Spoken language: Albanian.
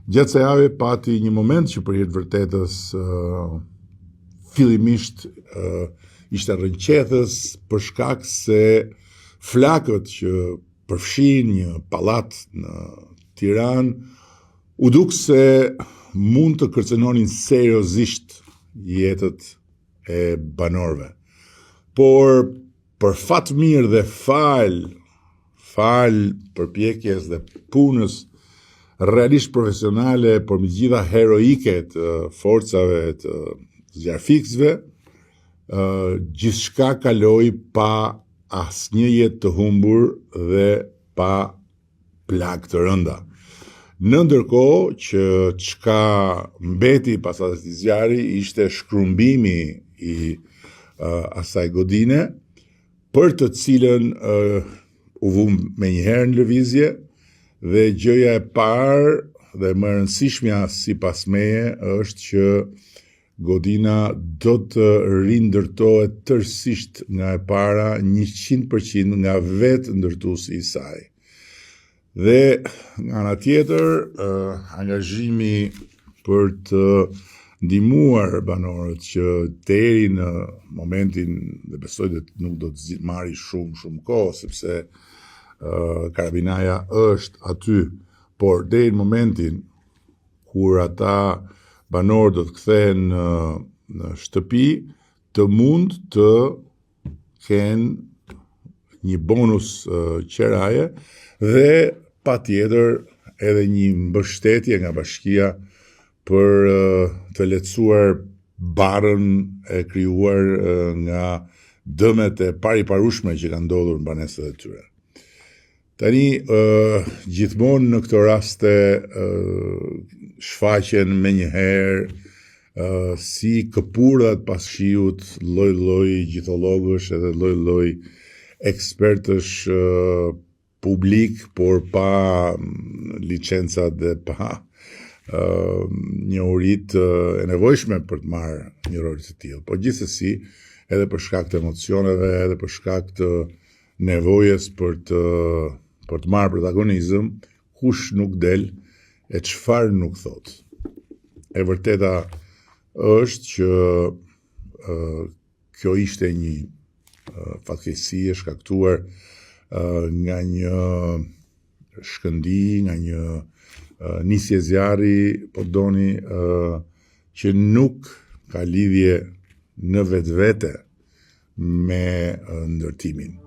Gjatë kësaj jave pati një moment që për hir të vërtetës fillimisht ishte rrënqethës për shkak se flakët që përfshinë një pallat në Tiranë u duk se mund të kërcënonin seriozisht jetët e banorëve. Por për fat mirë dhe falë falë përpjekjes dhe punës realisht profesionale, por mbi të gjitha heroike të forcave të zjarrfikësve, gjithçka kaloi pa asnjë jetë të humbur dhe pa plagë të rënda. Në ndërkohë që çka mbeti pas atij zjarri ishte shkrumbimi i uh, asaj godine, për të cilën uh, u vumë menjëherë në lëvizje dhe gjëja e parë dhe më e rëndësishmja sipas meje është që Godina do të rindërtohet tërësisht nga e para 100% nga vetë ndërtuesi i saj. Dhe nga ana tjetër, angazhimi për të ndihmuar banorët që deri në momentin dhe besoj dhe nuk do të marri shumë shumë kohë sepse karabinaja është aty, por deri në momentin kur ata banorë do të kthehen në, në shtëpi, të mund të kenë një bonus qeraje dhe patjetër edhe një mbështetje nga bashkia për të lehtësuar barrën e krijuar nga dëmet e pariparueshme që kanë ndodhur në banesat e tyre. Tani, gjithmonë në këto raste shfaqen menjëherë si kërpudhat pas shiut, lloj-lloj gjithollogësh edhe lloj-lloj ekspertësh publikë, por pa licencat dhe pa njohuritë e nevojshme për të marrë një rol të tillë. Po gjithsesi, edhe për shkak të emocioneve, edhe për shkak të nevojës për të për të marrë protagonizëm, kush nuk del e çfarë nuk thotë. E vërteta është që kjo ishte një fatkeqësi e shkaktuar nga një shkëndijë, nga një nisje zjarri, po doni, që nuk ka lidhje në vetvete me ndërtimin.